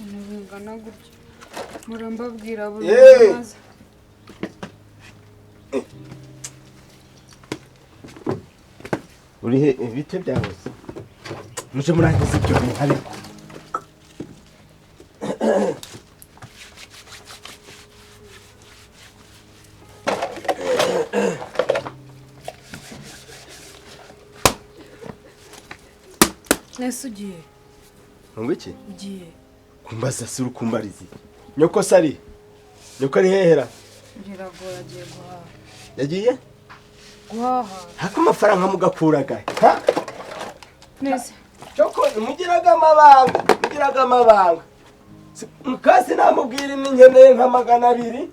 Ibintu bingana gutya murambabwira buri Yeee! maze. Uri he ibite byawe se? Muje murangiza ibyo bintu ariko. Nese ugiye? Ngo iki? Ugiye. Kumbaza si urukumbarizi. Nyoko sari. Nyoko ari hehera. Biragora agiye guhaha. Yagiye? Guhaha. Hako amafaranga mugakuraga. Ha? Nese. Cyoko mugiraga amabanga, mugiraga amabanga. Mukasi namubwira ni nkeneye nka 200.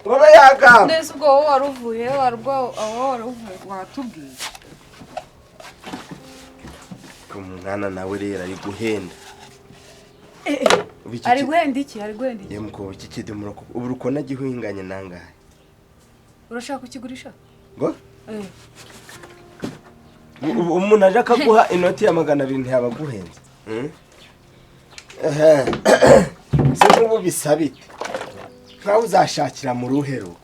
Ngoba yagamba. Nese ubwo wowe waruvuye warwo aho waruvuye watubwiye. Kumwana nawe rero ari guhenda. Ari guhenda iki? Ari guhenda iki? Yemko iki kidumuro ubu rukona gihinganye nangahe? Urashaka kukigurisha? Ngo? Umuntu aje akaguha inoti ya 200 ntiyabaguhenze. Se ubu bisabite. Nkaho uzashakira mu ruhe rugo.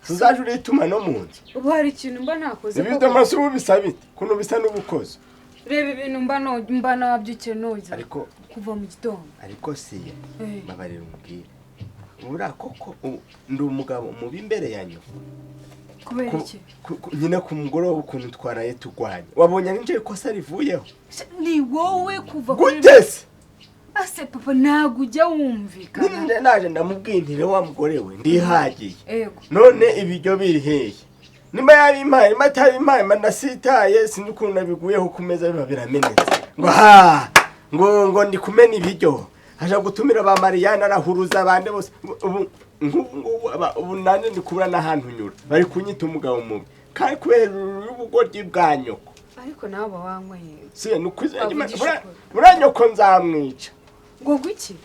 Uzaje urituma no mu nzu. Ubu hari ikintu mba nakoze koko. Ibyo se ubu bisabite kuno bisa n'ubukozo. Reba ibintu mba nabyukiye noza. Ariko kuva mu gitondo. Ariko siye. Babarira umubwire. Ubura koko ndi umugabo mubi imbere ya nyoko. Kubera iki? Nyine ku mugoroba ukuntu twaraye tugwanye. Wabonye ari nje ikosa rivuyeho. Ni wowe kuva kuri Gute se? Ase papa ntago ujya wumvikana. Nyine naje ndamubwiye nti wa mugore we ndihagiye. Yego. None ibiryo biri hehe? Nimba yabimpaye, nimba atabimpaye, mba ndasitaye sinzi ukuntu nabiguyeho ku meza biba biramenetse. Ngo ha! Ngo ndi kumena ibiryo. Aje gutumira ba Mariana arahuruza abandi bose. Ubu ubu nane ndi kubura n'ahantu nyura. Bari kunyita umugabo mubi. Kandi kubera ubugoryi bwa nyoko. Ariko nabo wanyweye. Si nukuze buranyoko nzamwica. Ngo gwiki?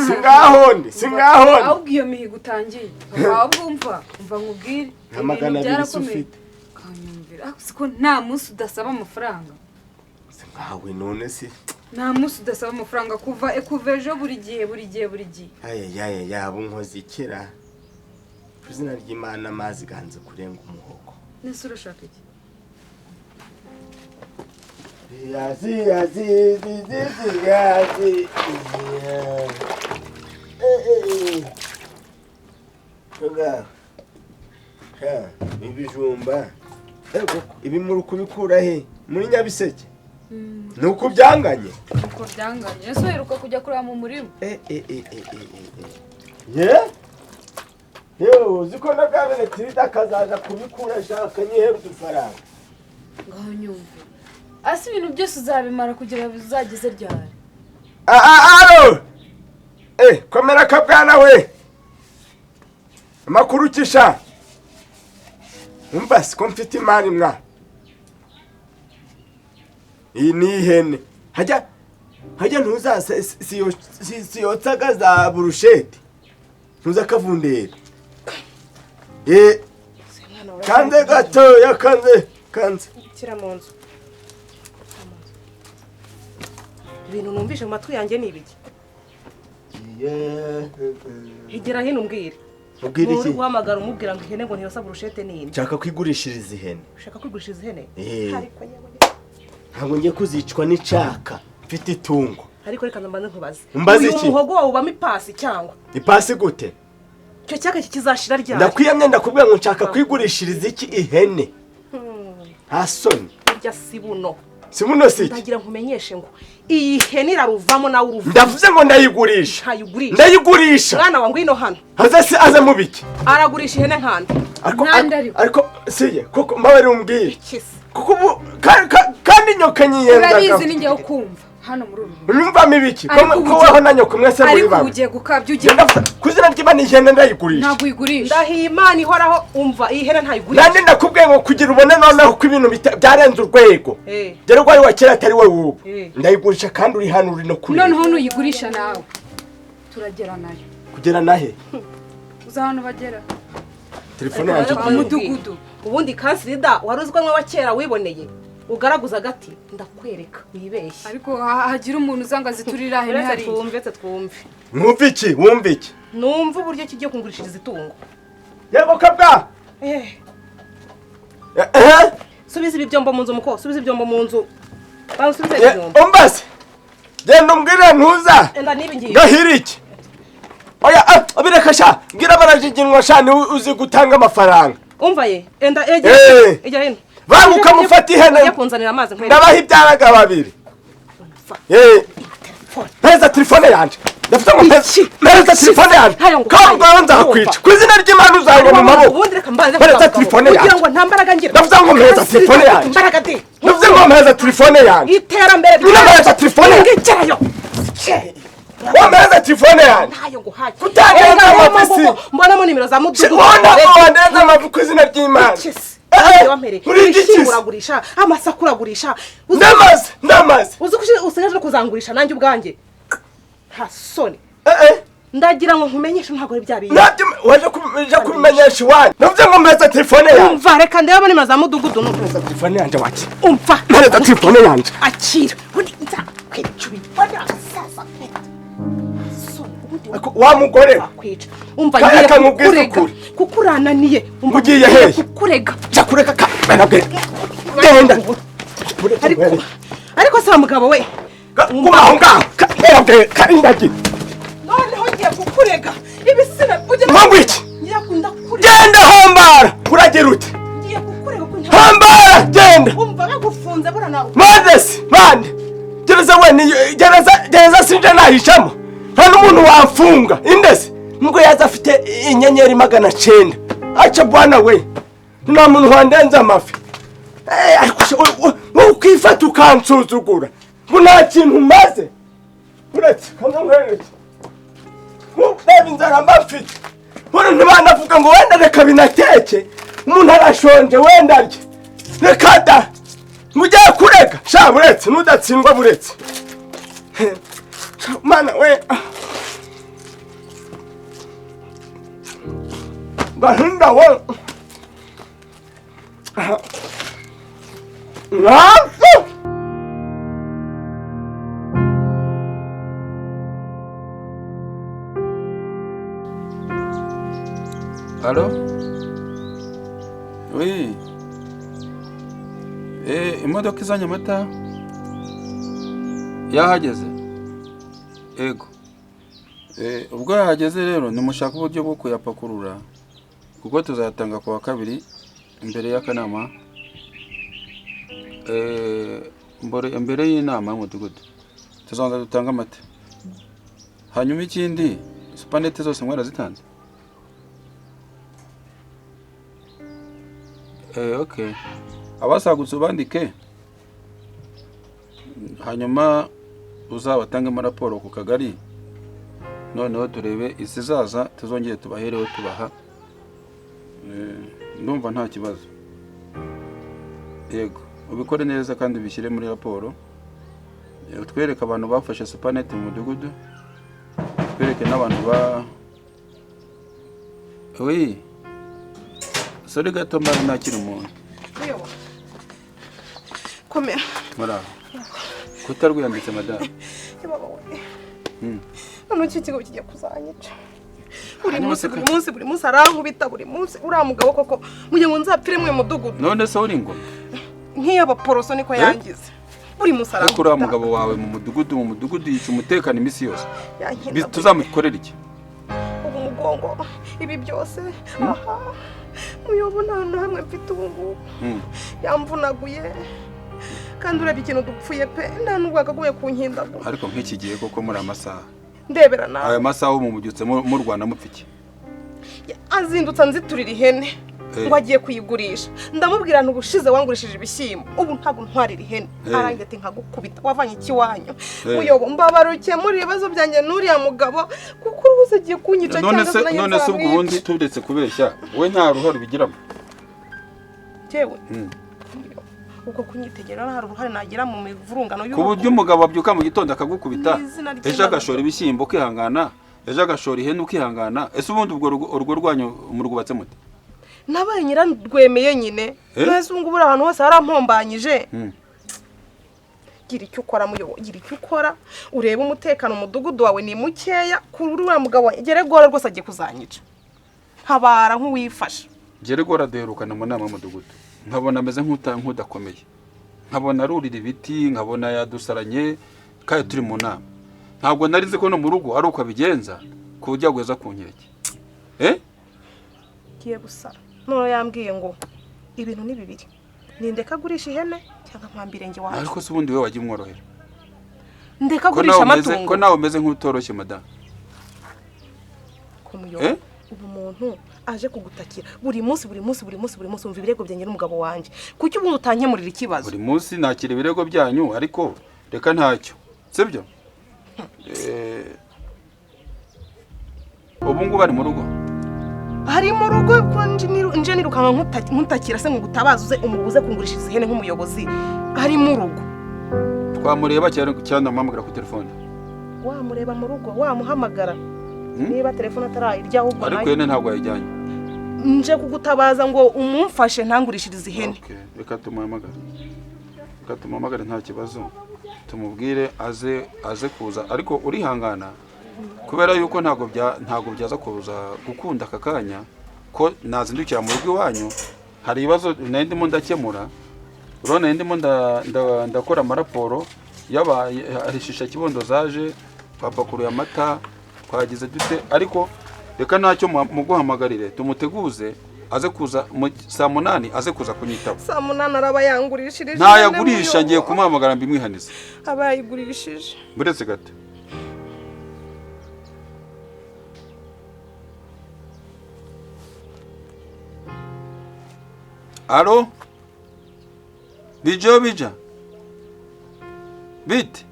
Singahondi, singahondi. Ahubwo iyo mihigo utangiye. Ahubwo umva nkubwire. Nka 200 ufite. Kanyumvira. Siko nta munsi udasaba amafaranga. Singawe none si. Nta munsi udasaba amafaranga kuva ejo buri gihe buri gihe buri gihe. Aye yaba unkoze ikira. Ku izina ry'Imana amazi ganze kurenga umuhogo. Nese urashaka iki? Yazi yazi zizi yazi. Nga. Ha, ibijumba. Ego ibi muri kubikura he? Muri Nyabiseke. Nuko byanganye. Nuko byanganye. Ese uheruka kujya kureba mu murima? Ye? Yewe uziko nagabene tirida kazaza kubikura shaka nyihe udufaranga. Ngaho nyumve. Asi ibintu byose uzabimara kugira bizageze ryari? Alo. Komera kabwana we. Amakuru kisha. Umva siko mfite imari mwa. Iyi ni ihene. Hajya ntuza siyotsaga za burusheti. Ntuza kavundera. Kanze gato ya kanze kanze. Kira mu nzu. Ibintu numvise mu matwi yanjye ni ibiki? Higera hino umbwire. Ubwire iki? Uhamagara umubwira ngo ihene ngo ntiyosa burushete ni inde. Nshaka kwigurishiriza ihene. Ushaka kwigurishiriza ihene? Ariko yewe. Ntabwo ngiye kuzicwa n'icaka. Mfite itungo. Ariko reka mbanze nkubaze. Umbaze iki? Uyu muhogo wawe ubamo ipasi cyangwa? Ipasi gute? Icyo cyaka kizashira ryari? Ndakwiyamye ndakubwira ngo nshaka kwigurishiriza iki ihene. Nta soni. Burya si buno. Si buno si iki? Ndagira nkumenyeshe ngo iyi hene iraruvamo nawe uruva. Ndavuze ngo ndayigurisha. Ntayigurisha. Ndayigurisha. Mwana wa ngwino hano. Aze se aze mubiki. Aragurisha ihene nkande. Ariko siye koko mbawe umbwire. Kuko ubu kandi nyoka nyiyendaga. Urabizi ni njye ukumva hano muri uru. Urumva mibiki? Ko weho na nyoko mwese muri bamwe. Ariko ugiye gukabya ugiye. Kuzina ry'Imana ihene ndayigurisha. Ntabwo uyigurisha. Ndahiye Imana ihoraho umva iyi hene ntayigurisha. Nandi ndakubwiye ngo kugira ubone noneho ko ibintu byarenze urwego. Dore ko ari wa kera atari we wubu. Ndayigurisha kandi uri hano uri no kuri. Noneho nuyigurisha nawe. Turagera nayo. Kugera nahe? Uza hano bagera. Telefone yanjye igiye. Umudugudu. Ubundi kansirida wari uzwi nka wa kera wiboneye ugaragaza agati, ndakwereka wibeshye. Ariko hagira umuntu uzanga ziturira hene Uretse hariya. twumve, uretse twumve. Mwumve iki? Wumve iki? Numve uburyo kigiye kungurishiriza itungo. Yego kabwa. Eh, Eh. Subiza ibi byombo mu nzu, muko, subiza ibyombo mu nzu, bansubize ibi byombo. Umbase, genda umbwire ntuza. Enda n'ibi ngibi. Gahiriki, oya, bireka sha, mbwira barajiginwa sha, niwe uzi gutanga amafaranga. Umva ye, enda egera. Eh. Egera hino. Banguka mufate ihene. Ujye kunzanira amazi nkwereke. Ndabaha ibyaraga babiri. Eh. Mpereza telefone yanjye, ndafite ngo mpereza telefone yanjye. Hayo ngo- Kandi ubwawe nzakwica ku izina ry'Imana, uzangwa mu maboko. Ubundi reka mbanze Mpereza kugaruka. telefone Kugira yanjye. ngo nta mbaraga ngira. Ndavuze ngo mpereza telefone yanjye. Imbaraga de. Ndavuze ngo mpereza telefone yanjye. Iterambere. Nyine mpereza telefone yanjye. Ngicarayo. Wa, mpereza telefone yanjye. Ntayo nguhaye. Kutangenza amavisi. Mbonamo nimero za mudugudu. Ubona ko wandenza amavi ku izina ry'Imana. Ikisi. Eh, Wampereye. uri igikisi. Ibishyimbo uragurisha, amasaka uragurisha. Ndamaze, ndamaze. Uzi ko usigaje no kuzangurisha nanjye ubwanjye, nta soni? Eh, eh. Ndagira ngo nkumenyeshe, ntabwo ari bya bintu. Nabyo waje kubimenyesha iwanyu. Ndavuze ngo mpereza telefone yanjye. Umva, reka ndebe nimero za mudugudu. Mpereza telefone yanjye waki. Umva. Mpereza telefone yanjye. Akira, ubundi nzakwica, ubibona sasa. Soni, ubundi Ako, wa mugore we. nzakwica. Umva, Kaya ngiye kamubwiza kukurega ukuri. kuko urananiye. Umva, Ugiye ngiye hehe? kukurega. Jya kureka ka nabwe. Genda. Ariko se wa mugabo we? Kuba aho ngaho. Nabwe karindagira. Noneho ngiye kukurega ibisina ujye. Mpamvu iki? Ngiye ndakurega. Genda hambara. Uragira ute? Ngiye kukurega ko nta Hambara genda. Umva, bagufunze bura nawe. Mande se, mande. Gereza we ni gereza, gereza sinje nahishamo. Nta n'umuntu wamfunga. Indese. Nubwo yaza afite inyenyeri 900. Aca bwana we. Nta muntu wandenza amafi. Eh, ariko se, wowe ukifata ukansuzugura. Ngo nta kintu umaze. Uretse kamwe nkwereke. Reba inzara mba mfite. Bano ntibanavuga ngo wenda reka binateke. Umuntu arashonje, wenda arye. Reka da. Mujye kurega. Sha buretse nudatsindwa buretse. Sha, mana we. Gahinda we. Napfa. Allô? Oui. Eh, imodoka izanye amata yahageze? Ego. Eh, ubwo yahageze rero nimushaka uburyo bwo kuyapakurura kuko tuzatanga ku wa kabiri imbere y'akanama, eh, mbere y'inama y'umudugudu tuzabanza dutanga amata. Hanyuma ikindi, supanete zose mwarazitanze? Eh, okay. Abasagutse ubandike, hanyuma uzabatangemo raporo ku kagari, noneho turebe izizaza tuzongere tubahereho tubaha. Eh, ndumva nta kibazo. Yego, ubikore neza kandi ubishyire muri raporo. Utwereke abantu bafashe supanete mu mudugudu, utwereke n'abantu ba oui. Sorry gato, mbaye nakira umuntu. Komera. Muraho. Kutarwiyambitse, madamu? Baba we. Noneho iki kigo kigiye kuzanyica. Buri Hanyuma munsi se buri munsi, buri munsi arankubita, buri munsi. Uriya mugabo koko, mugihe ngo nzapfire mu mudugudu. None se uri ingoma? Nk'iy'abaporoso niko Eh? yangize. Buri munsi Ariko uriya arankubita. mugabo wawe mu mudugudu yica umutekano iminsi yose. Yankinda. Tuzamukorera iki? Ubu umugongo, ibi byose aha muyobo, nta na hamwe mfite ubu ngubu. Yamvunaguye, kandi urebye ikintu dupfuye pe, nta nubwo yakagoye kunkindagura. Ariko nk'iki gihe koko, muri aya masaha, Ndebera nawe. aya masaha ubu mubyutse murwana mupfa iki? Azindutse anziturira ihene Eh. ngo agiye kuyigurisha. Ndamubwira nti ubushize wangurishije ibishyimbo, ubu ntabwo ntwarira ihene. Eh. Arangiza ati nkagukubita, wavanye ikiwanyu. Eh. Muyobo, mbabara ukemura ibibazo byanjye n'uriya mugabo kuko urubuze agiye kunyica None cyangwa se nanjye none se ubwo nzamwica. ubundi turetse kubeshya, wowe nta ruhare ubigiramo? Njyewe? Ubwo kunyitegera hari uruhare nagira mu mivurungano Ku y'urugo? buryo umugabo abyuka mu gitondo akagukubita, Mu izina ejo ry'Imana. agashora ibishyimbo ukihangana, ejo agashora ihene ukihangana, ese ubundi ubwo urugo rwanyu murwubatse mute? Nabaye nyirarwemeye nyine. Nese ubu ngubu uri ahantu hose harampombanyije. Gira icyo ukora muyobo, gira icyo ukora urebe umutekano umudugudu wawe ni mukeya kuri uriya mugabo Geregora rwose agiye kuzanyica. Ntabara nk'uwifasha. Geregora duherukana mu nama y'umudugudu, nkabona ameze nk'udakomeye, nkabona arurira ibiti, nkabona yadusaranye kandi turi mu nama. Ntabwo nari nzi ko no mu rugo ari uko abigenza ku buryo agweza ku nkeke. Ngiye gusara. None yambwiye ngo ibintu ni bibiri, nindeka agurisha ihene cyangwa mpambire nge wacu. Ariko se ubundi wewe wajya umworohera? Ndeka agurisha amatungo. Ko nawe umeze nk'utoroshye madamu. Ko muyobo ubu muntu aje kugutakira buri munsi buri munsi buri munsi buri munsi, umva ibirego byanjye n'umugabo wanjye, kuki ubundi utankemurira ikibazo? Buri munsi nakira ibirego byanyu, ariko reka ntacyo, sibyo? Ubu ngubu ari mu rugo. Ari mu rugo ko nje nirukanka nkutakira se ngo gutabaza uze umubuze kungurishiriza ihene nk'umuyobozi. Ari mu rugo. Twamureba cyane amuhamagara ku telefone. Wamureba mu rugo, wamuhamagara. Niba telefone atarayirya ahubwo nayo. Ariko ihene ntabwo yayijyanye. Nje kugutabaza ngo umumfashe ntangurishirize ihene. Okay, reka tumuhamagare. Reka tumuhamagare nta kibazo. Tumubwire aze kuza, ariko urihangana kubera yuko ntabwo byaza kuza gukunda aka kanya ko nazindukira mu rugo iwanyu, hari ibibazo nari ndimo ndakemura. Urabona nari ndimo ndakora amaraporo yaba shisha kibondo zaje, twapakuruye amata, twagize dute, ariko reka ntacyo muguhamagarire tumuteguze aze kuza saa 8 aze kuza kunyitaba. Saa 8 araba yangurishirije. Ntayagurisha, ngiye kumuhamagara mbimwihanize. Aba yayigurishije. Buretse gato. Alo? Bijo bija? Bite?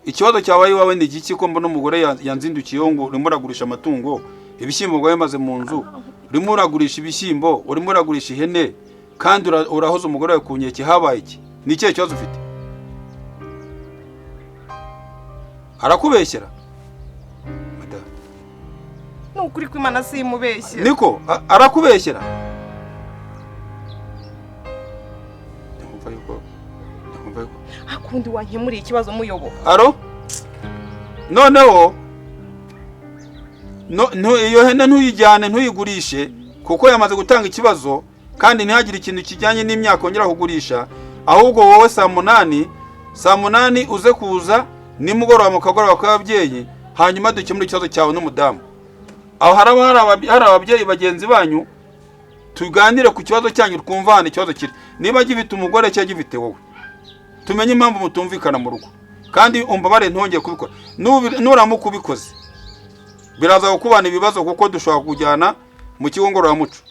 Ikibazo cyabaye iwawe ni igiki ko mbona umugore yanzindukiyeho ngo urimo uragurisha amatungo, ibishyimbo ngo bimaze mu nzu, urimo uragurisha ibishyimbo, urimo uragurisha ihene, kandi urahoza umugore wawe ku nkeke, habaye iki? Ni ikihe kibazo ufite? Arakubeshyera? Nukuri kw'Imana simubeshye. Niko arakubeshyera? Ndumva yuko akundi wankemuriye ikibazo muyobo. Aro? Noneho no iyo hene ntuyijyane ntuyigurishe kuko yamaze gutanga ikibazo, kandi ntihagire ikintu kijyanye n'imyaka ongera kugurisha, ahubwo wowe saa 8 uze kuza nimugoroba mu kagoroba k'ababyeyi, hanyuma dukemure ikibazo cyawe n'umudamu. Aho hari ababyeyi bagenzi banyu, tuganire ku kibazo cyanyu, twumvane ikibazo kiri. Niba gifite umugore cyangwa gifite wowe, tumenye impamvu mutumvikana mu rugo, kandi umbabare ntongeye kubikora. Nuramuka ubikoze biraza kukubana ibibazo, kuko dushobora kujyana mu kigo ngororamuco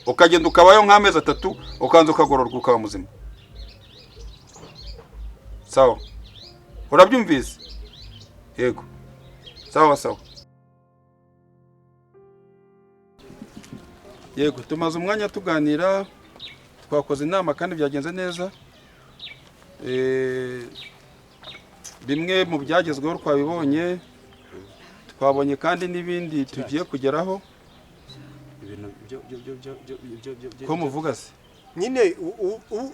ukagenda ukabayo nk'amezi 3, ukanza ukagororwa ukaba muzima. Sawa? Urabyumvise? Yego. Sawa sawa. Yego, tumaze umwanya tuganira, twakoze inama kandi byagenze neza. Bimwe mu byagezweho twabibonye, twabonye kandi n'ibindi tugiye kugeraho. Ibintu byo ko muvuga se nyine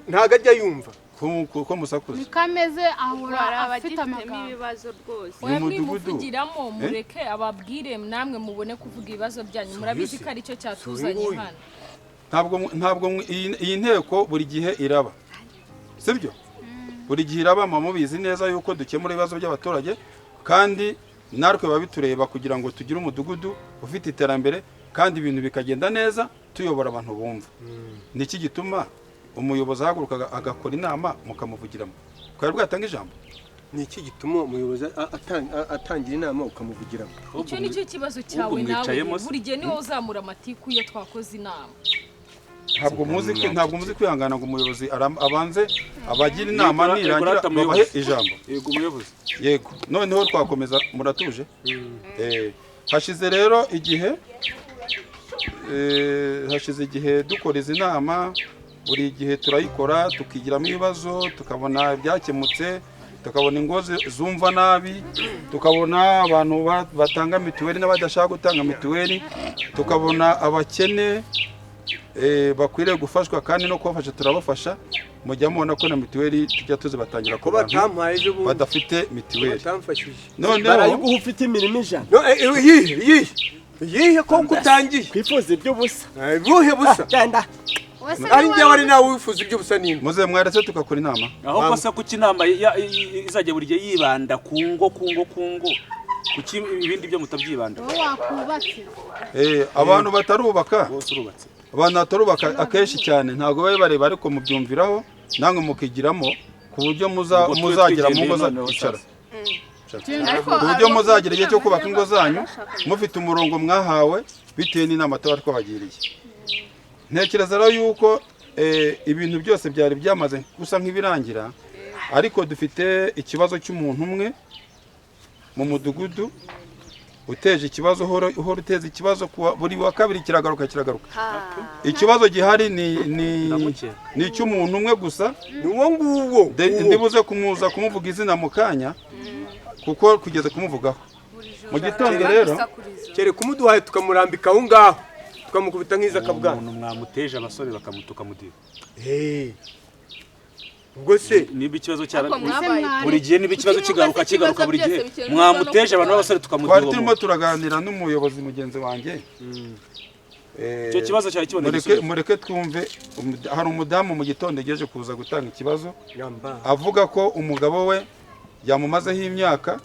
ntago ajya yumva ko musakuza nikameze ahora afite amagambo ibibazo rwose. Oya mwimuvugiramo mureke ababwire namwe mubone kuvuga ibibazo byanyu, murabizi ko ari cyo cyatuzanye hano. Ntabwo iyi nteko buri gihe iraba, sibyo? Buri gihe iraba, mubizi neza yuko dukemura ibibazo by'abaturage, kandi natwe biba bitureba kugira ngo tugire umudugudu ufite iterambere kandi ibintu bikagenda neza, tuyobora abantu bumva. Niki gituma umuyobozi ahaguruka agakora inama mukamuvugiramo? Twari bwatanga ijambo. Niki gituma umuyobozi atangira inama ukamuvugiramo? Icyo nicyo kibazo cyawe nawe, buri gihe niwo uzamura amatiku iyo twakoze inama. Ntabwo muzi kwihangana ngo umuyobozi abanze abagira inama nirangira babahe ijambo. Yego umuyobozi. Yego, noneho twakomeza, muratuje. Hashize rero igihe, hashize igihe dukora izi nama, buri gihe turayikora tukigiramo ibibazo, tukabona ibyakemutse, Tukabona ingo zumva nabi, tukabona abantu batanga mituweli n'abadashaka gutanga mituweli, tukabona abakene bakwiriye gufashwa, kandi no kubafasha turabafasha. Mujya mubona ko na mituweli tujya tuzibatangira Ko ku bantu batampaye ejo bundi. badafite mituweli. Batamfashije. Noneho Barayiguha ufite imirimo 100. No, iyihe, iyihe, iyihe ko kutangiye? Kwifuza iby'ubusa. Buhe busa? Genda. Ari njyewe, ari nawe wifuza iby'ubusa ninde? Muze mwaretse tugakora inama. Ahubwo se kuki inama izajya buri gihe yibanda ku ngo, ku ngo, ku ngo? Kuki ibindi byo mutabyibanda? Wowe wakubatse. Abantu batarubaka, Bose urubatse. abantu batarubaka akenshi cyane ntabwo babe bareba, ariko mubyumviraho namwe mukigiramo, ku buryo Ubwo twe muzagera mu ngo twigendeye noneho icara. Sasa. Ariko Ku buryo muzagera igihe cyo kubaka ingo zanyu mufite umurongo mwahawe bitewe n'inama tuba twabagiriye. Ntekereza rero yuko ibintu byose byari byamaze gusa nk'ibirangira, ariko dufite ikibazo cy'umuntu umwe mu mudugudu uteje ikibazo, uhora uteza ikibazo buri wa kabiri kiragaruka, kiragaruka. Ikibazo gihari ni Ndamukeka. ni icy'umuntu umwe gusa. Ni uwo nguwo. Ndibuze kumuza kumuvuga izina mu kanya, kuko kugeza kumuvugaho mu gitondo rero. Kereka umuduhaye tukamurambika aho ngaho, tukamukubita nk'iza akabwana. Umuntu mwamuteje abasore bakamutuka mudiho. Ubwo se Niba ikibazo cyara Ariko mwabaye buri gihe, niba ikibazo Kuki kigaruka mwumva se kigaruka buri ibibazo gihe, byose bikemurwa no mwamuteje abantu kurwana? b'abasore tukamudiha Twari uwo turimo muntu. turaganira n'umuyobozi mugenzi wanjye. Icyo kibazo cyari kiboneye Mureke, igisubizo. mureke twumve. Hari umudamu mu gitondo yaje kuza gutanga ikibazo, Yamba. avuga ko umugabo we yamumazeho imyaka.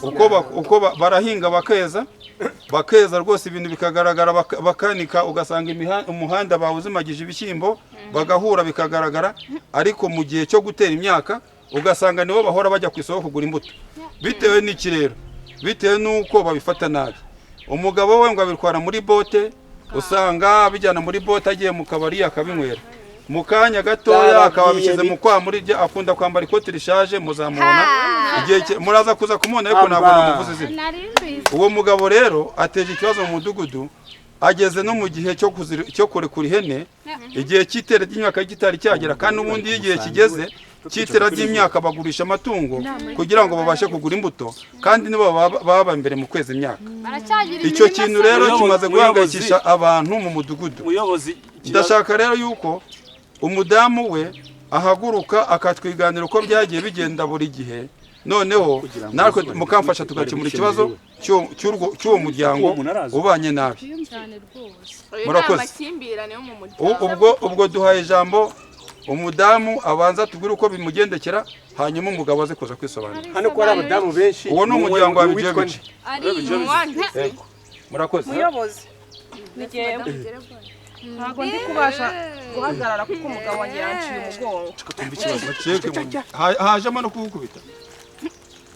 Yego. Uko barahinga bakeza, bakeza rwose, ibintu bikagaragara, bakanika, ugasanga umuhanda bawuzimagije ibishyimbo, bagahura bikagaragara, ariko mu gihe cyo gutera imyaka ugasanga nibo bahora bajya ku isoko kugura imbuto. Bitewe n'iki rero? Bitewe n'uko babifata nabi. Umugabo we ngo abitwara muri bote, usanga abijyana muri bote, agiye mu kabari akabinywera mu kanya gatoya, akaba abishyize mu kwa muri rya. Akunda kwambara ikoti rishaje, muzamubona igihe muraza kuza kumubona, ariko ntabwo Amba. namuvuze izina. Nari mbizi. Uwo mugabo rero ateje ikibazo mu mudugudu, ageze no mu gihe cyo kurekura ihene, igihe cy'itera ry'imyaka kitari cyagera, kandi n'ubundi iyo igihe kigeze cy'itera ry'imyaka bagurisha amatungo kugira ngo babashe kugura imbuto, kandi nibo baba imbere mu kweza imyaka. Baracyagira Icyo imirima kintu se. rero kimaze Muyobozi- guhangayikisha abantu mu mudugudu. Umuyobozi Ndashaka rero yuko umudamu we ahaguruka akatwiganira uko byagiye bigenda buri gihe, noneho Kugira ngo natwe izuba mukamfasha rikubite, tugakemura bari ikibazo cy'uwo muryango Uwo muntu arazwi. ubanye nabi. Cyane rwose. Uyu ni Murakoze. amakimbirane yo mu muryango. Ubwo duhaye ijambo umudamu, abanza tubwire uko bimugendekera, hanyuma umugabo aze kuza kwisobanura. Hano ko hari abadamu benshi. Uwo ni umuryango wa Witwa Bijebice. nde? Ari Umwanditsi. Murakoze. Muyobozi, ni jyewe, ntabwo ndi kubasha guhagarara kuko umugabo wanjye yanciye umugongo. Mucike hajemo no kugukubita.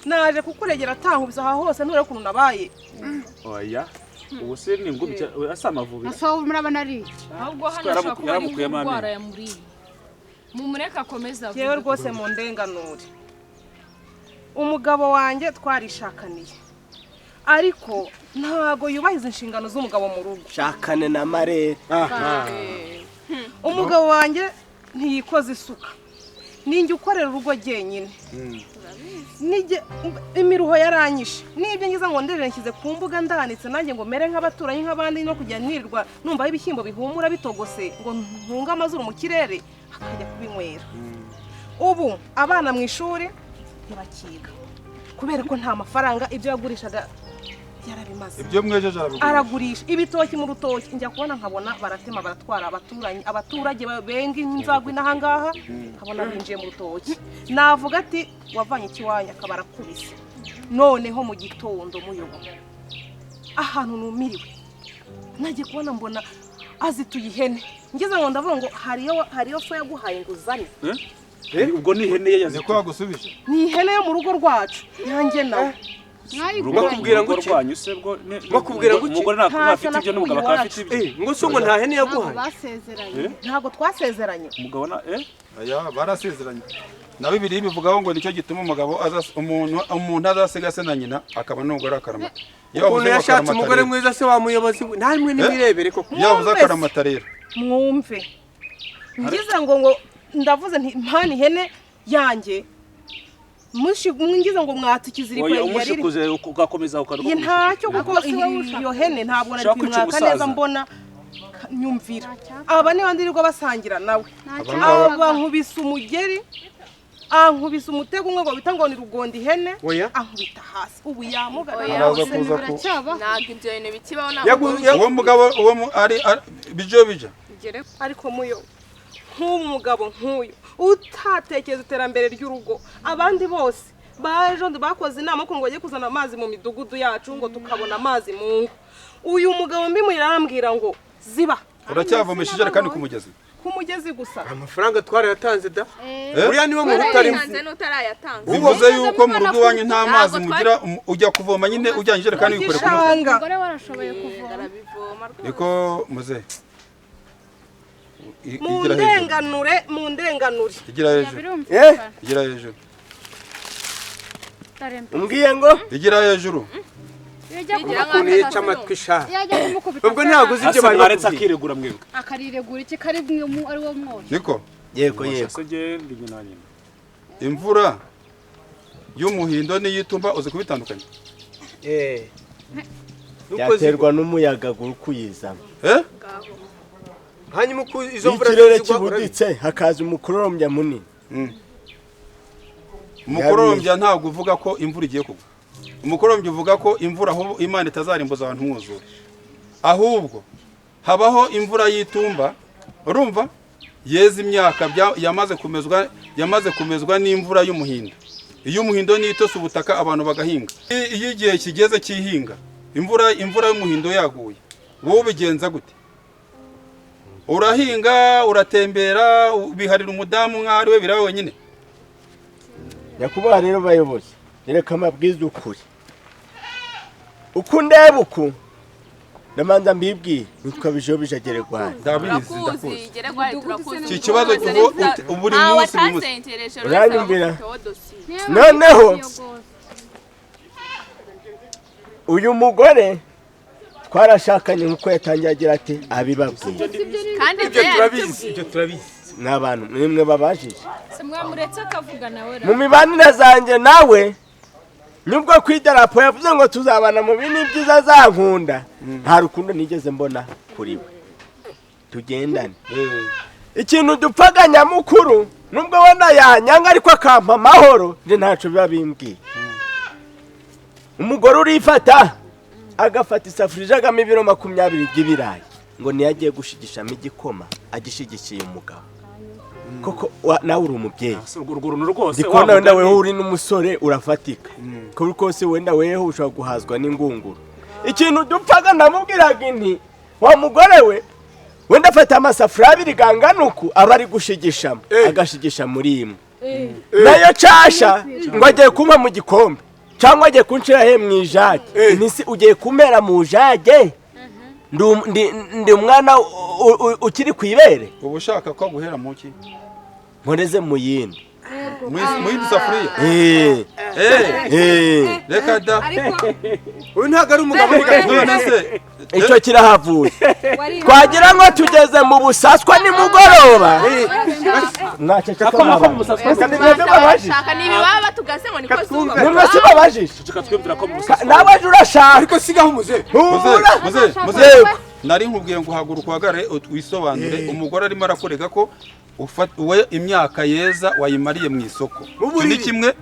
Naje kukuregera atankubise aha hose, nturebe ukuntu nabaye. Oya, ubu se ni ingumi asa amavubi. Asa murabona ari iki? Ahubwo hano ashobora kuba ari Yaramukuyemo nk'indwara amenyo. yamuriye, mumureke akomeze avuge. Yewe rwose mu ndenganure, umugabo wanjye twarishakaniye, ariko ntago yubahiriza inshingano z'umugabo mu rugo. Shakane na marere. Umugabo wanjye ntiyikoza isuka, ninjye ukorera urugo jyenyine. Imiruho yaranyishe, n'ibyo ngize ngo nderere nshyize ku mbuga ndanitse, nanjye ngo mere nk'abaturanyi nk'abandi, no kujya nirirwa numva aho ibishyimbo bihumura bitogose, ngo ntunge amazuru mu kirere, akajya kubinywera. Ubu abana mu ishuri ntibakiga kubera ko nta mafaranga, ibyo yagurishaga yarabimaze. Ibyo mwejeje arabigurisha. Aragurisha ibitoki mu rutoki, njya kubona nkabona baratema baratwara, abaturanyi, abaturage benga inzagwa inaha ngaha, nkabona binjiye mu rutoki. Navuga ati wavanye ikiwanyu, akaba arakubise. Noneho mu gitondo, muyobo, ahantu numiriwe, nagiye kubona mbona azituye ihene, ngeze ngo ndavuga ngo hariyo so yaguhaye ngo uzane. Ubwo ni ihene ye Niko yazituye. yagusubije. Ni ihene yo mu rugo rwacu yanjye nawe. Bakubwira ngo Urugo iki? rwanyu se bwo Bakubwira ngo iki? Umugore ntabwo Ntacyo afite ibyo n'umugabo nakuye akaba afite ibyo. Ngo so ngo nta hene Ntabwo yaguhaye. basezeranye. Ntabwo twasezeranye. Umugabo na Aya barasezeranye. Na Bibiliya ibivugaho ngo nicyo gituma umugabo umuntu azasiga se na nyina akaba n'umugore akaramata. Iyo Ukuntu bavuze ngo yashatse akaramata umugore rero, mwiza se wa muyobozi we, namwe nimurebere koko. iyo bavuze Mwumve se. akaramata rero, Mwumve, ngize ngo ndavuze nti mpana ihene yanjye. Mwingize ngo mwatse ikiziriko. Oya, Yari iri umushikuze ugakomeza ukaruka. Iyi ntacyo, kuko Ako si wowe ushaka. iyo hene ntabwo nari Ushaka kwica kuyimwaka neza. umusaza. Mbona nyumvira aba niba ndirirwa basangira nawe. Aba Aba nkubise umugeri, ankubise umutego umwe ngo bita ngo ni rugonda ihene. Oya. Ankubita hasi, ubu yamugana. Oya. Araza kuza ku Biracyabaho. Ntabwo ibyo bintu bikibaho, nta Uwo mugabo, uwo ari bijo bija. Ugere Ariko muyo, nk'ubu mugabo nk'uyu utatekereza iterambere ry'urugo, abandi bose baje bakoze inama ko ngo bagiye kuzana amazi mu midugudu yacu, ngo tukabona amazi mu ngo, uyu mugabo mbimurira arambwira ngo ziba. Uracyavomesha ijerekani ku mugezi? Ku mugezi gusa. Amafaranga twarayatanze da. Eh? Uriya niwe muntu utarimo. Utarayatanze n'utarayatanze. Bivuze yuko mu rugo iwanyu nta mazi Ntabwo mugira, ujya kuvoma nyine ujyanye ijerekani Mu wikoreye ku mutwe. gishanga. Umugore warashoboye kuvoma. Arabivoma rwose. Niko muze. Mu Igira hejuru. ndenganure, mu ndenganure. Igira hejuru. Birumvikana. Igira hejuru. Tarempe. Umbwiye ngo Igira hejuru. Iyo ajya Bigira Ukuntu kumukubita, yica amatwi sha. iyo ajya kumukubita, Ubwo ntabwo uzi ibyo Ase bari mwaretse bakubwiye. akiregura mwebwe. Akariregura iki kari bumwe ari wo mwose? Niko. Yego, yego. Se jye ndi nyina wa nyina. Imvura y'umuhindo n'iy'itumba uzi kubitandukanya? Eh. Nuko Byaterwa n'umuyaga uri kuyizana. Eh? Hanyuma uko izo Iyo mvura ikirere zigwa, kibuditse hakaza umukororombya munini. Umukororombya ntabwo uvuga ko imvura igiye kugwa. Umukororombya uvuga ko imvura, ahubwo Imana itazarimbuza abantu umwuzure. Ahubwo habaho imvura y'itumba, urumva, yeza imyaka yamaze kumezwa n'imvura y'umuhindo. Iyo umuhindo niyo itose ubutaka, abantu bagahinga. Iyo igihe kigeze cy'ihinga, imvura y'umuhindo yaguye, wowe ubigenza gute? Urahinga, uratembera, biharira umudamu nk'aho ari we biraba wenyine? Nyakubahwa rero bayobozi, reka amabwiriza ukuri uko ndeba uku, ndamanza mbibwire, nitwa Bijobije Geregwari. Ndabizi. Turakuzi. Ndakuzi. Geregwari, turakuzi. Iki kibazo buri Ntawe munsi, buri munsi. atasengereje. Uranyumvira? Dosiye. Noneho uyu mugore twarashakanye nk'uko yatangiye agira ati abibabwiye. Kandi Ibyo turabizi, ibyo turabizi. N'abantu nimwe babajije. Se mwamuretse akavuga nawe ra? Mu mibanire zanjye nawe, nubwo ku idarapo yavuze ngo tuzabana mu bindi byiza, azankunda, nta rukundo nigeze mbona kuri we tugendane. Ikintu dupfaga nyamukuru, nubwo wenda yanyanga ariko akampa amahoro, njye ntacyo biba bimbwiye. Umugore urifata agafata isafuriya ijagamo ibiro 20 by'ibirayi ngo niyo agiye gushigishamo igikoma, agishigikiye umugabo. Koko nawe uri umubyeyi. Urwo runtu rwose. Ndi kubona wenda weho uri n'umusore urafatika, kuri kose wenda weho ushobora guhazwa n'ingunguru. Ikintu dupfaga, ndamubwiraga inti wa mugore we, wenda afata amasafuriya abiri gangana uku aba ari gushigishamo, agashigisha muri imwe nayo casha ngo agiye kumpa mu gikombe cyangwa agiye kunshira he mu ijage. Ntisi ugiye kumera mu ijage? Ndi umwana ukiri ku ibere. Uba ushaka ko aguhera mu ki? Nkoreze mu yindi. Mu yindi safuriya? Eh. Eh. Eh. Reka da. Uyu ntabwo ari umugabo. None se Icyo kirahavuye, twagira ngo tugeze mu busaswa nimugoroba, mwaceceka. Ako mu busaswa. Kandi mwebwe babajije. Shaka ni ibibaba tugase ngo niko zuba. Nimwe si babajije. Ceceka twiyumvira ko mu busaswa. Nawe ejo urashaka. Ariko sigaho umuze. Humura. Muze, muze. Yego. Nari nkubwiye ngo uhaguruka uhagarare wisobanure. Umugore arimo arakurega ko we imyaka yeza wayimariye mu isoko. Icyo ni kimwe.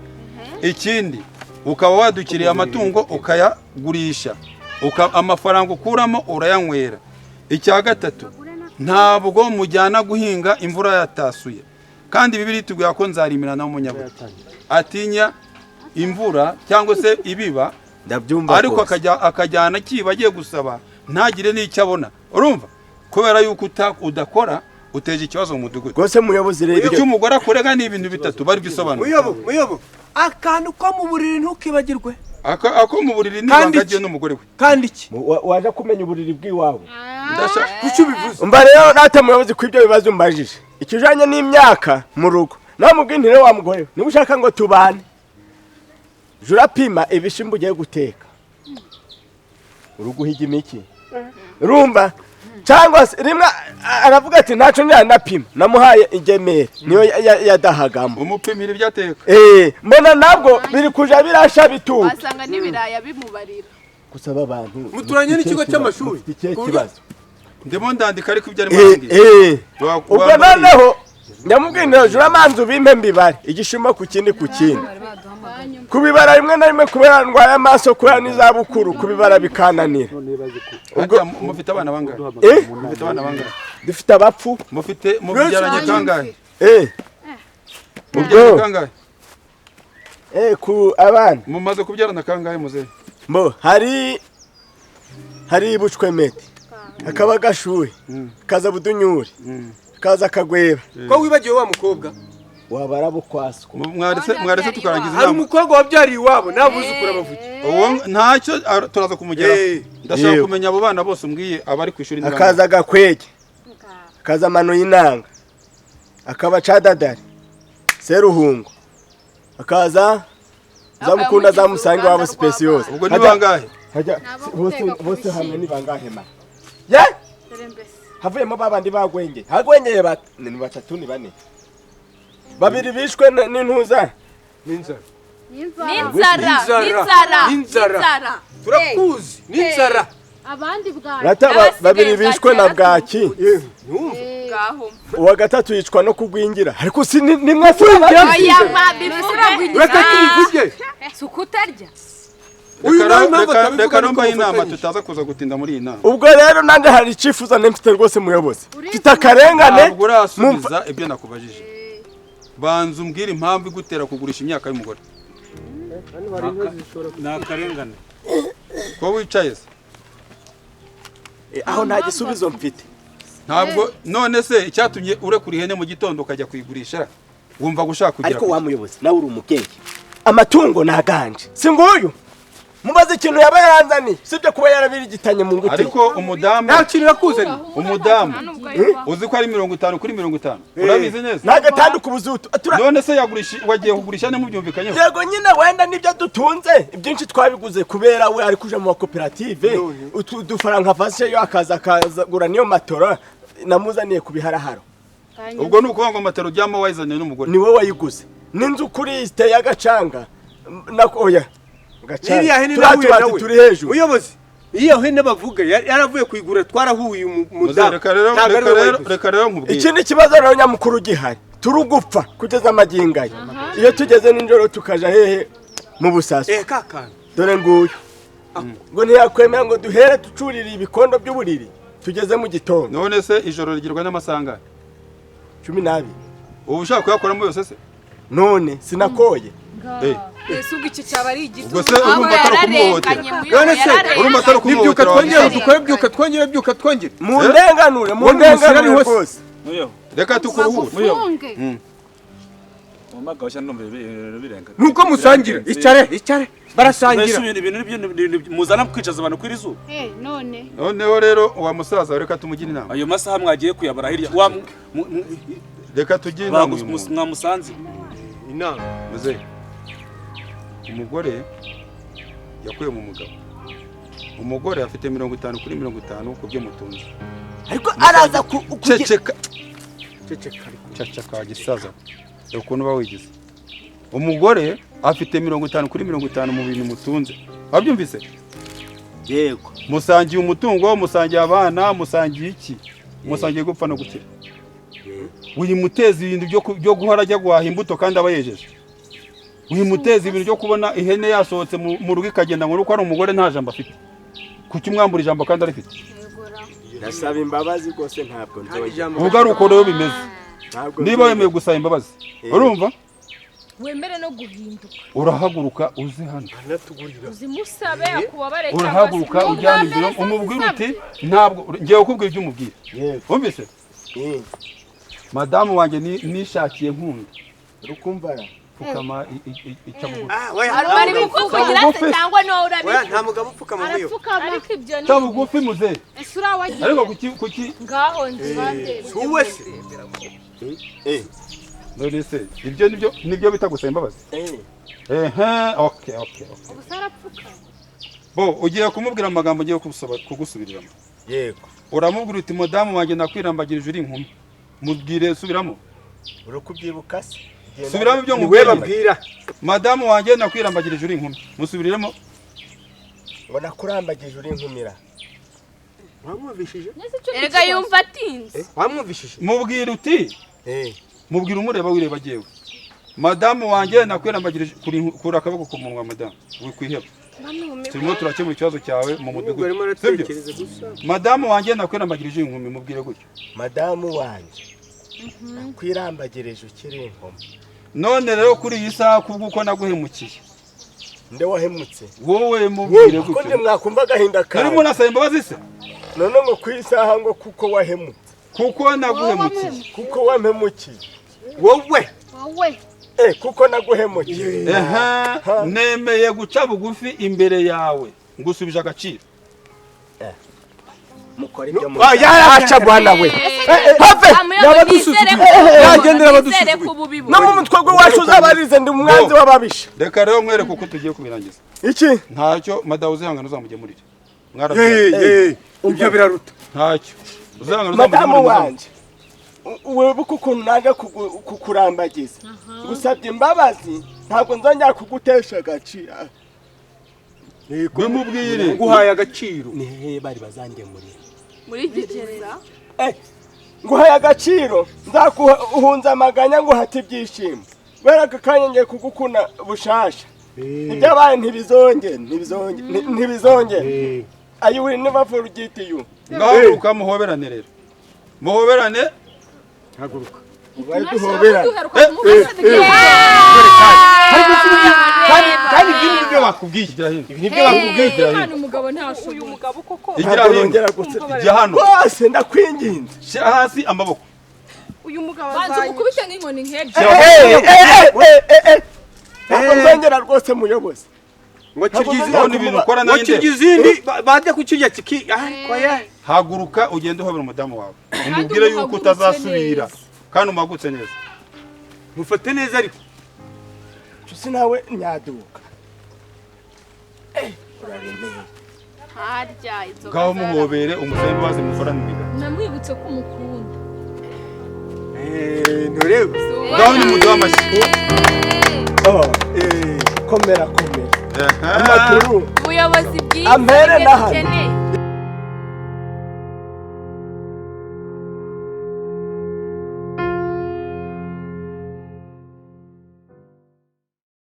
Ikindi, ukaba wadukiriye amatungo ukayagurisha, amafaranga ukuramo urayanywera. Icya gatatu, ntabwo mujyana guhinga imvura yatasuye, kandi Bibiliya itubwira ko nzarimira nawe umunyabuto atinya imvura cyangwa se ibiba. Ndabyumva Ariko rwose. akajyana akiba agiye gusaba, ntagire n'icyo abona. Urumva, kubera yuko udakora, uteje ikibazo mu mudugudu. Rwose muyobozi rero Icyo umugore akorega ni ibintu bitatu bari bisobanura. Muyobo, muyobo, akantu ko mu buriri ntukibagirwe. Ako mu buriri ni Kandi ibanga iki? rye n'umugore we. Kandi iki? Waje kumenya uburiri bw'iwawe. Ndashaka Kuki ubivuze? Umva rero nate muyobozi, ku ibyo bibazo umbajije ikijanye n'imyaka mu rugo, nawe mubwire nti rero wa mugore we, niba ushaka ngo tubane, jya urapima ibishimbo ugiye guteka, uri guhiga imiki, urumva. Cyangwa se rimwe aravuga ati ntacyo nyanapima, namuhaye ingemeri niyo yadahagamo. Umupimira ibyo ateka. Mbona nabwo biri kuja birasha bituka. Wasanga n'ibiraya bimubarira. Gusaba abantu Muturanye n'ikigo cy'amashuri. Ikibazo ndimo ndandika ariko ibyo arimo arambwira. Ubwo noneho ndamubwira jura amanzu bimpe mbibare igishimo ku kindi ku kindi. Kubibara rimwe na rimwe kubera ndwaye amaso kubera n'izabukuru kubibara bikananira. Ubwo mufite abana bangahe? Mufite abana bangahe? Dufite abapfu. Mufite mubyaranye kangahe? Ubwo kangahe? Ku abana mumaze kubyarana kangahe muze? Mbo hari bucwemete. Akaba gashuhe. Kaza budunyuri. Kaza kagweba. Ko wibagiwe wa mukobwa? Wabara bukwaswa. Mwarese tukarangiza inama. Hari umukobwa wabyariye iwabo nabuzukura bavuge. Uwo ntacyo turaza kumugera. Ndashaka kumenya abo bana bose umbwiye abari ku ishuri. Akaza gakwege. Akaza mano y'inanga. Akaba cadadari. Seruhungo. Akaza zamukunda zamusanga wabo speciose. Ubwo ni bangahe? Hajya bose hamwe ni bangahe ma? Ye? Havuyemo babandi bagwenge. Hagwengeye bat ni batatu ni bane. Babiri bishwe n'intuza. N'inzara. N'inzara. N'inzara. Turakuzi n'inzara. Abandi bwaki. Rata babiri bishwe na bwaki. Uwa gatatu yicwa no kugwingira. Ariko si nimwe Oya ma bivuge. Reka tubivuge. Sukutarya. Reka nomba inama tutaza kuza gutinda muri iyi nama. Ubwo rero nanjye hari icyifuzo nemfite rwose muyobozi. Mfite akarengane. Ntabwo urasubiza ibyo nakubajije. Banza umbwire impamvu igutera kugurisha imyaka y'umugore. Ni akarengane. Ko wicaye se? Aho nta gisubizo mfite. Ntabwo none se icyatumye urekura ihene mu gitondo ukajya kuyigurisha wumva gushaka kugira. Ariko wa muyobozi nawe uri umukenge. Amatungo naganje. Si nguyu. Mubaze ikintu yaba yaranzaniye sibyo kuba yarabirigitanye mu ngute. Ariko umudamu nta kintu yakuzaniye. Umudamu uzi ko ari 50 kuri 50 urabizi neza. Nagatanduka ubuzutu. None se yagurisha wagiye kugurisha ne mubyumvikanyeho. Yego nyine wenda nibyo dutunze ibyinshi twabiguze kubera we ari kuja mu makoperative udufaranga afashe yo akaza akazagura niyo matora namuzaniye kubiharaharo. Ubwo ni ukuvuga ngo matero ujyamo wayizaniye n'umugore. Ni wowe wayiguze. N'inzu kuri iteye agacanga nako oya. Iriya hene nahuye nawe muyobozi, iyo hene bavuga yaravuye kuyigura twarahuye umudamu. Reka rero nkubwire ikindi kibazo rero nyamukuru gihari turugupfa kugeza amagingo aya. Iyo tugeze nijoro tukaja hehe mu busaso dore nguyu ngo ntiyakwemera ngo duhere ducurire ibikondo by'uburiri tugeze mu gitondo. None se ijoro rigirwa n'amasanga 12 ubu ushaka kuyakoramo yose se? None sinakoye. Ese ubwo icyo cyaba ari igitugu. Ubwo se urumva atari kumuhohotera. None se urumva atari nibyuka kumuhohotera. Twongere dukore byuka twongere byuka twongere. Mundenganure mundenganure rwose. Reka tukuruhure. Nuko musangira icare icare barasangira. Ibintu muzana kwicaza abantu kuri zuba. None. Noneho rero wa musaza reka tumugire inama. Ayo masaha mwagiye kuyabara hirya. Reka tugire inama. Mwamusanze. Inama. Muze. Umugore yakuye mu mugabo. Umugore afite 50 kuri 50 ku byo mutunze. Ariko araza ku ceceka. Ceceka ceceka gisaza. Ukuntu ba wigize. Umugore afite 50 kuri 50 mu bintu mutunze. Wabyumvise? Yego. Musangiye umutungo, musangiye abana, musangiye iki? Musangiye gupfa no gukira. Uyimuteza ibintu byo guhora ajya guhaha imbuto kandi aba yejeje. Uyimuteza ibintu byo kubona ihene yasohotse mu rugo ikagenda ngo nuko ari umugore nta jambo afite. Kuki umwambura ijambo kandi arifite? Ndasaba imbabazi rwose ntabwo nzongera. Ubwo ari uko rero bimeze. Niba wemeye gusaba imbabazi, urumva? Wemere no guhinduka. Urahaguruka uze hano. Uzimusabe akubabare cyangwa urahaguruka ujyana imbere umubwira uti ntabwo ngiye kukubwira ibyo umubwira. Wumvise? Madamu wanjye nishakiye nkunda. Rukumvara. Pfukama icabugufi. Bari kukuvugira se cyangwa no urabizi? Oya nta mugabo upfukama muyo. Ariko ibyo ni cabugufi muze. Esura wagiye. Ariko kuki ngaho nzibande. Suwe se. None se ibyo nibyo bita gusaba imbabazi. Okay. Ubusara pfuka. Bo ugiye kumubwira amagambo ngiye kugusubiriramo. Yego. Uramubwira uti mudamu wanjye nakwirambagirije uri inkumi. Mubwire, subiramo. Uri kubyibuka se? Subiramo ibyo Ni we nkubwiye. babwira. Madamu wanjye nakwirambagirije uri inkumi. Musubiriremo. Ngo nakurambagije uri inkumira. Wamwumvishije? Erega yumva atinze. Wamwumvishije? Mubwira uti mubwira umureba wireba jewe. Madamu wanjye nakwirambagirije kura akaboko ku munwa madamu. Wikwiheba. Turimo turakemura ikibazo cyawe mu mudugudu. Arimo Sibyo? aratekereza gusa. Madamu wanjye nakwirambagirije inkumi, mubwire gutyo. Madamu wanjye nakwirambagirije ukiri inkumi. None rero kuri iyi saha kubw'uko naguhemukiye. Nde wahemutse? Wowe mubwire Ko gutyo. nde mwakumva agahinda kawe. Narimo nasaba imbabazi se? None ngo ku isaha ngo kuko wahemutse. Kuko naguhemukiye. Kuko wampemukiye. Wowe. Wowe. Kuko naguhemukiye. Nemeye guca bugufi imbere yawe. Ngusubije agaciro. Mukora ibyo Ah, yaraca bwana we. Have! Yagendera abadusuzuguye. No mu mutwe gwe wacu uzabarize ndi umwanzi w'ababisha. Reka rero nkwereke uko tugiye kubirangiza. Iki? Ntacyo madamu uzihangana uzamugemurire. Ye, ibyo biraruta. Ntacyo. Uzihangana Madamu uzamugemurire. wanje. Wibuke ukuntu naje kukurambagiza. Gusabye imbabazi ntabwo nzongera kugutesha agaciro. Bimubwire. Nguhaye agaciro. Ni hehe bari bazangemurira? Muri gereza. Nguhaye agaciro nzakuhunza amaganya nguhate ibyishimo. Kubera aka kanya ngiye kugukuna bushasha. Ibyabaye ntibizongere, ntibizongere, ntibizongere. I will never forget you. Ngahaguruka muhoberane rero. Muhoberane. Haguruka. Ubaye duhoberane. Kandi ibi ni byo bakubwiye. Ibi ni byo bakubwiye. Imana umugabo ntashoboye. Uyu mugabo koko. Igira hino. Ijya hano. Rwose ndakwinginze. Shyira hasi amaboko. Uyu mugabo Banza azanye. umukubite nk'inkoni nk'ebyiri. Ntabwo nzongera rwose muyobozi. Ngo kirya None ibintu ukora ngo nanjye kirya izindi bajya kukirya kiki ariko ye. Haguruka ugende uhobera umudamu wawe. Umubwire yuko utazasubira. Kandi umagutse neza. Mufate neza ariko. Cusi nawe nyaduka. Uraremeye. Harya inzoga. Ngaho muhobere umusabe imbabazi mukorane ibiganza. Namwibutse ko umukunda. Ntureba. Ngaho ni muduhe amashyi. Komera komera. Amakuru. Ubuyobozi bwiza Ampere nibyo na hano. dukeneye.